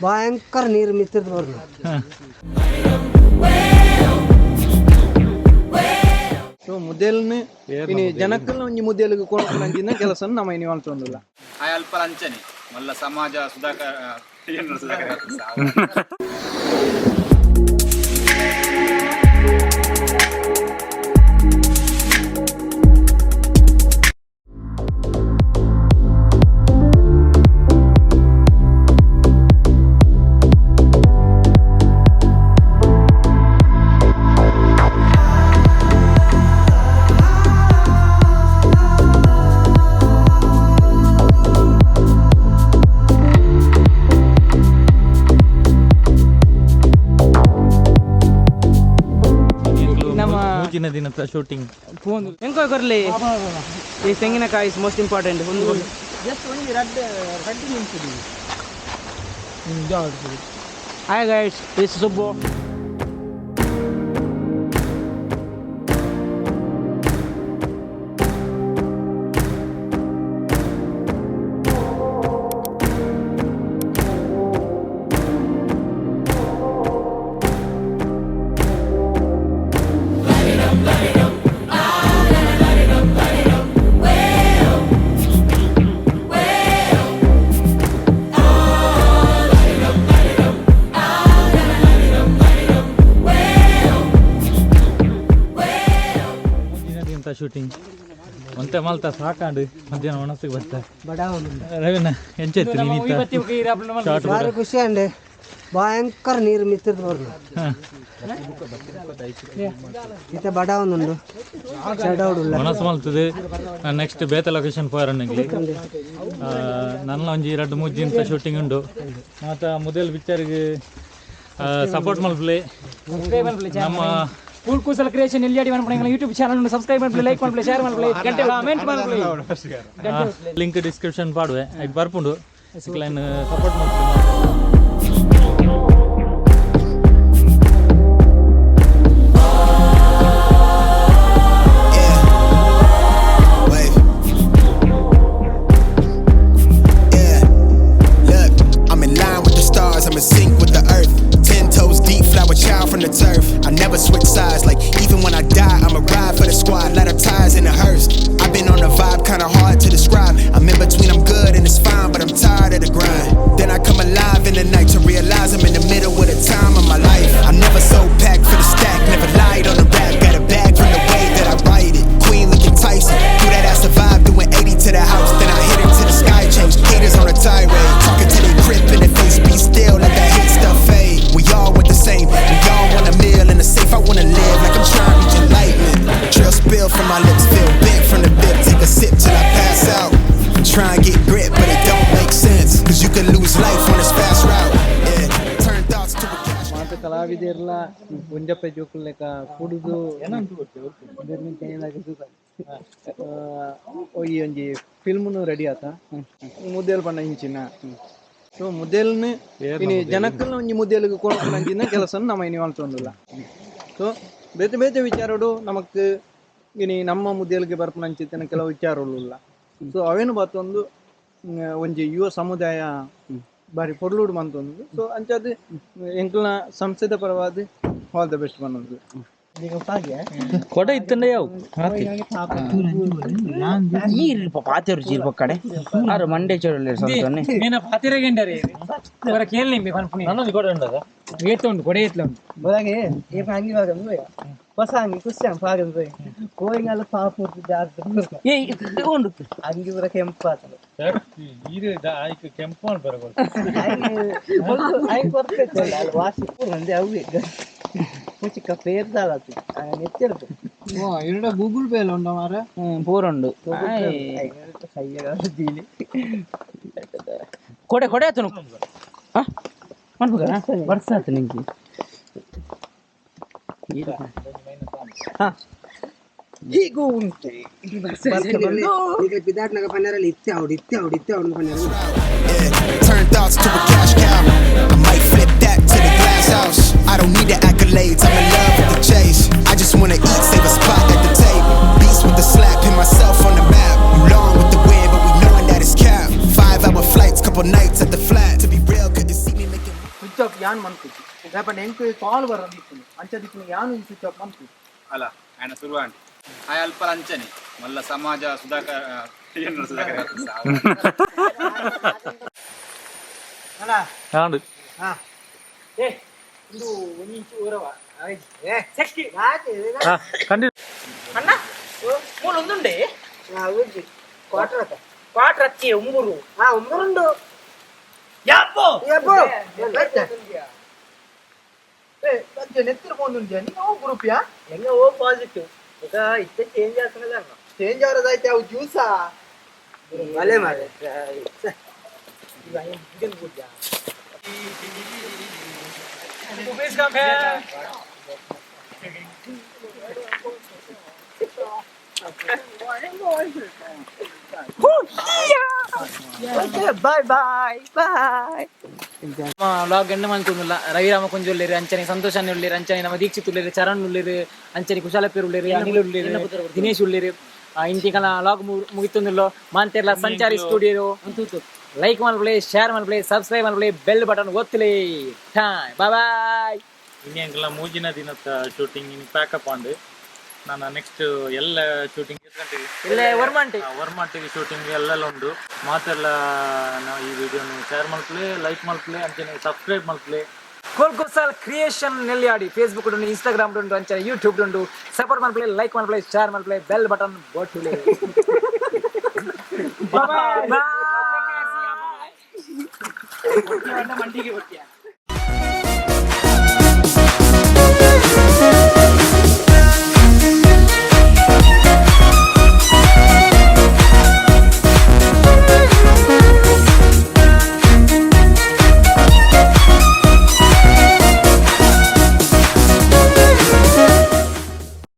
ಭಯಂಕರ ನೀರು ಮಿತ್ತಿರ್ದು ಬರ್ದು. ಸೊ ಮುದೆಲ್ನ ಇನಿ ಜನಕ್ಕಲ್ಲ ಒಂಜಿ ಮುದೆಲ್ಗ್ ಕೊನೊಪುನಂಚಿನ ಕೆಲಸ ನಮ್ಮ ಇನಿ ಮಲ್ತೊಂದುಲ್ಲ. ಆಯ್ ಅಲ್ಪ ಅಂಚನೆ ಮಲ್ಲ ಸಮಾಜ ಸುಧಾಕರ್ ಏನು ಸುಧಾಕರ್. ನಮ್ಮ ಮೂಜಿನ ದಿನದ ಶೂಟಿಂಗ್. ಎಂಕೋ ಕೊರ್ಲಿ, ಈ ತೆಂಗಿನಕಾಯಿ is most important ಒಂದು. ಜಸ್ಟ್ ಒಂಜಿ ರಡ್ಡ್ ರಡ್ಡ್ ನಿಮಿಷ. Hi guys, is Subbu. ಮೂಜಿನ ದಿನದ ಶೂಟಿಂಗ್ ಒಂತೆ ಮಲ್ತ ಸಾಕಾಂಡು, ಮಧ್ಯಾಹ್ನ ಒಣಸಿಗೆ ಬರ್ತಾ. ಬಡ. ರವಿನ ಎಂಚೆತ್ತು ನೀನಿತ್ತ ಶಾರ್ಟ್? ಭಾರಿ ಖುಷಿ ಅಂಡೆ, ಭಯಂಕರ ನೀರು ಮಿತ್ತಿರ್ದು ಬರ್ದು. ಇತ್ತೆ ಬಡ ಒಂದುಂಡು ಚಡೌಡುಲ್ಲ. ಒಣಸು ಮಲ್ತದೆ. ನೆಕ್ಸ್ಟ್ ಬೇತೆ ಲೊಕೇಶನ್ ಪೋಯರಣ್ಣಗೆ. ನನ್ನ ಒಂಜಿ ರಡ್ಡು ಮೂಜಿ ದಿನದ ಶೂಟಿಂಗ್ ಉಂಡು. ಮತ್ತು ಮೊದಲು ಪಿಕ್ಚರ್ಗೆ ಸಪೋರ್ಟ್ ಮಲ್ಪಲೆ ನಮ್ಮ ಕೂಲ್ ಕೂಸಲ ಕ್ರಿಯೇಷನ್ ಎಲ್ಲಿ ಅಡಿ ಮನ್ಪುನ ಯೂಟ್ಯೂಬ್ ಚಾನಲ್ ಸಬ್ಸ್ಕ್ರೈಬ್ ಮನ್ಪುಲೆ, ಲೈಕ್ ಮನ್ಪುಲೆ, ಶೇರ್ ಮನ್ಪುಲೆ, ಗಂಟೆ ಕಾಮೆಂಟ್ ಮನ್ಪುಲೆ. ಲಿಂಕ್ ಡಿಸ್ಕ್ರಿಪ್ಷನ್ ಪಾಡುವೆ, ಐಕ್ ಬರ್ಪುಂಡು. ಸಪೋರ್ಟ್ ಮಲ್ಪುಲೆ. Yeah. Wave. Yeah. Look, I'm in line with the stars, I'm in sync with the earth. 10 toes deep, flower child from the turf. I never switch sides, like even when I die, I'ma ride for the squad, let her ties in the hearse. I've been on a vibe kinda hard to describe. I'm in between, I'm good and it's fine, but I'm tired of the grind. Then I come alive in the night to realize I'm in the middle of the time of my life. I'm never so packed for the stack, never lied on the rap. Got a bag from the way that I write it. Queen looking Tyson, do that I survive, doing 80 to the house. Then I hit it to the sky change. Haters on a tirade, talking to they grip in the face. Be still, let that hate stuff fade. We all want the same, we all want a meal in the safe. I wanna live like I'm trying to reach enlightenment. Trail spill from my lips, feel bent from the dip. Take a sip till I pass out. Try and get grip, but it don't make sense. 'Cause you can lose life on this fast route. Yeah, turn thoughts to a cash. ಮಾತ ಕಲಾವಿದೆರ್ಲ ಒಂಜಪ್ಪೆ ಜೋಕುಲ್ಲೆಕ ಕುಡುದು ಈ ಒಂಜಿ ಫಿಲ್ಮ್ನು ready ಆತ. ಮುದೆಲ್ ಪಂಡ ಇಂಚಿನ. ಸೊ ಮುದೆಲ್ನ ಇನಿ ಜನಕ್ಕಲ್ಲ ಒಂಜಿ ಮುದೆಲ್ಗ್ ಕೊನೊಪುನಂಚಿನ ಕೆಲಸ ನಮ್ಮ ಇನಿ ಮಲ್ತೊಂದುಲ್ಲ. ಸೊ ಬೇತೆ ಬೇತೆ ವಿಚಾರಡು ನಮಕ್ ಇನಿ ನಮ್ಮ ಮುದೆಲ್ಗೆ ಬರ್ಪುನಂಚಿತ್ತಿನ ಕೆಲವು ವಿಚಾರಗಳು. ಸೊ ಅವೇನು ಬತ್ತೊಂದು ಒಂಜಿ ಯುವ ಸಮುದಾಯ ಬಾರಿ ಪೊರ್ಲುಡು ಮಂತೊಂದು. ಸೊ ಅಂಚಾದ್ ಎಂಕಲ್ನ ಸಂಸ್ಥೆದ ಪರವಾದ್ ಆಲ್ the best ಪನೊಂದು. ಕೊಡ ಇತ್ತಂಡ ಯಾವ? ಈ ಪಾತೆರು ಚೀರ್ ಪಕ್ಕಡೆ ಆರು ಮಂಡೆ ಚೋಡಲೆ ಸಂತನೆ. నేను పాతిరగండారు వర కేళ్ళి మీ పనుపుని. ನನ್ನೊಂದು ಕೊಡ ಉಂಡದ. ఏతో ఉండు కొడే ఎట్లా ఉండు. ಬೊಳಗೆ ಏಪ ಅಂಗಿ ಬಾಗಂದು ಹೊಸ ಅಂಗಿ ಖುಷಿ ಪಾಗಂದು ಕೋಯಿಂಗಲ್ಲ ಪಾಪ ಜಾಸ್ತಿ. ಏ ಉಂಡು. ಅಂಗಿ ಪೂರ ಕೆಂಪಾತದ. ಇದು ಆಯ್ಕೆ ಕೆಂಪು ಬರಬಹುದು. ಅಂಗಿ ಕೊರ್ತೈತಲ್ಲ ಅಲ್ಲಿ ವಾಸಿ ಪೂರ ಒಂದೇ ಅವೆ ಚಿಕ್ಕ ಪೇರ್ದಾಲತ್ತು ನೆತ್ತಿರ್ದು. ಇರಡ ಗೂಗಲ್ ಪೇ ಎಲ್ಲ ಉಂಡ ಮಾರ. ಪೂರುಂಡು. ಕೈಯ ದೀಲಿ. ಕೊಡೆ ಕೊಡೆ ಆತನು ಮನ್ಪುಗ ವರ್ಷ ಆತು ನಿಂಗೆ. ಹೀಗೂ ಉಂಟೆ. ಈಗ ಬಿದಾಟ್ನಾಗ ಪನ್ನೆರಲ್ಲಿ ಇತ್ತೆ ಅವಡು ಇತ್ತೆ ಅವಡು ಇತ್ತೆ ಅವಡು ಪನ್ನೆರ. Yeah, turn thoughts to a cash cow. I might flip that to the glass house. I don't need the accolades, I'm in love with the chase. I just wanna eat, save a spot at the table. Beast with the slap, hit myself on the map. You long with the win, but we knowin' that it's cap. 5-hour flights, couple nights at the flat. To be real, couldn't see me making. Of ಯಾನ್ ಮನ್ಪುಜಿ. ದಾಯೆ ಎಂಕ್ ಕಾಲ್ ಬರಂದು ಇಪ್ಪುಂಡು, ಅಂಚ ದಿಪ್ಪುನು ಯಾನ್ switch off ಮನ್ಪುಜಿ. ಅಲ್ಲ, ಆಯನ ಶುರುವಾಂಡ್ ಆಯ ಅಲ್ಪ ಅಂಚನೆ ಮಲ್ಲ ಸಮಾಜ ಸುಧಾಕರ್ ಏನು ಸುಧಾಕರ್. ಅಲ್ಲ. ಆಂಡ್. ಹಾ. ಏ, ಒಂದು ಒಂಜಿ ಇಂಚು ಊರವ ಸೆಕ್ಕಿ. ಹಾ, ಖಂಡಿತ. ಅಣ್ಣ, ಮೂಲು ಒಂದುಂಡೆ. ಹಾ, ಊರ್ಜಿ ಕ್ವಾರ್ಟರ್ ಅತ್ತ? ಕ್ವಾಟ್ರ್ ಅಕ್ಕಿ ಉಂಬುರು. ಹಾ, ಉಂಬುರುಂಡು. ಯಾಪೋ. ಯಬ್ಬೋ ಬತ್ತೆ. ಏ ಅಜ್ಜೆ, ನೆತ್ತಿರ ಪೋಂದುಂಡ್ಯಾ ನೀನು? ಅವು ಗ್ರೂಪ್ಯಾ? ಎಂಗ ಓ ಪಾಸಿಟಿವ್ ಬೊಕ ಇತ್ತೆ ಚೇಂಜ್ ಆತನದ. ಚೇಂಜ್ ಆರದಾಯ್ತೆ, ಅವು ಜ್ಯೂಸಾ? ಭಲೆ ಮಾರೆ. Okay, bye bye bye. Vlog ಎಂಡ ಮಂತೊಂದುಲ್ಲ. ರವಿರಾಮ ಕುಂಜ ಉಲ್ಲೇರು, ಅಂಚನೆ ಸಂತೋಷ್ ಉಲ್ಲೇರು, ಅಂಚನೆ ನಮ್ಮ ದೀಕ್ಷಿತ್ ಉಲ್ಲೇರು, ಚರಣ್ ಉಲ್ಲೇರು, ಅಂಚನೆ ಕುಶಾಲಪೇರು ಉಲ್ಲೇರು, ಅನಿಲ್ ಉಲ್ಲೇರು, ದಿನೇಶ್ ಉಲ್ಲೇರು. ಇಂಚಿಕಲ ಲಾಗ್ ಮುಗಿತೊಂದುಲ್ಲೋ. ಮಾಂತೆರ್ಲ ಸಂಚಾರಿ ಸ್ಟುಡಿಯೋ ಲೈಕ್ ಮಲ್ಪುಲೆ, ಶೇರ್ ಮಲ್ಪುಲೆ, ಸಬ್ಸ್ಕ್ರೈಬ್ ಮಲ್ಪುಲೆ, ಬೆಲ್ ಬಟನ್ ಒತ್ತುಲೆ. Bye bye. ಇನಿ ಎಂಕಲ್ನ ಮೂಜಿನ ದಿನದ ಶೂಟಿಂಗ್ ಇನಿ ಪ್ಯಾಕಪ್ ಆಂಡ್. ನಾನು ನೆಕ್ಸ್ಟ್ ಎಲ್ಲ ಶೂಟಿಂಗ್ ಗಂಟೆಗೆ? ಇಲ್ಲೇ ವರ್ಮಂಟಿ. ವರ್ಮಟ್ಟಿಗೆ ಶೂಟಿಂಗ್ ಎಲ್ಲೆಲ್ಲ ಉಂಡು. ಮಾತೆಲ್ಲ ನಾವು ಈ ವಿಡಿಯೋನು ಶೇರ್ ಮಲ್ಪುಲೆ, ಲೈಕ್ ಮಲ್ಪುಲೆ, ಅಂಚನೆ ಸಬ್ಸ್ಕ್ರೈಬ್ ಮಲ್ಪುಲೆ. ಕೋಲ್ಕೊಸಾಲ್ ಕ್ರಿಯೇಷನ್ ನೆಲ್ಯಾಡಿ ಫೇಸ್ಬುಕ್ ಉಂಡು, ಇನ್ಸ್ಟಾಗ್ರಾಮ್ ಉಂಡು, ಅಂಚನೆ ಯೂಟ್ಯೂಬ್ ಉಂಡು. ಸಪೋರ್ಟ್ ಮಲ್ಪುಲೆ, ಲೈಕ್ ಮಲ್ಪುಲೆ, ಶೇರ್ ಮಲ್ಪುಲೆ, ಬೆಲ್ ಬಟನ್ ಒತ್ತುಲೆ. Bye boy.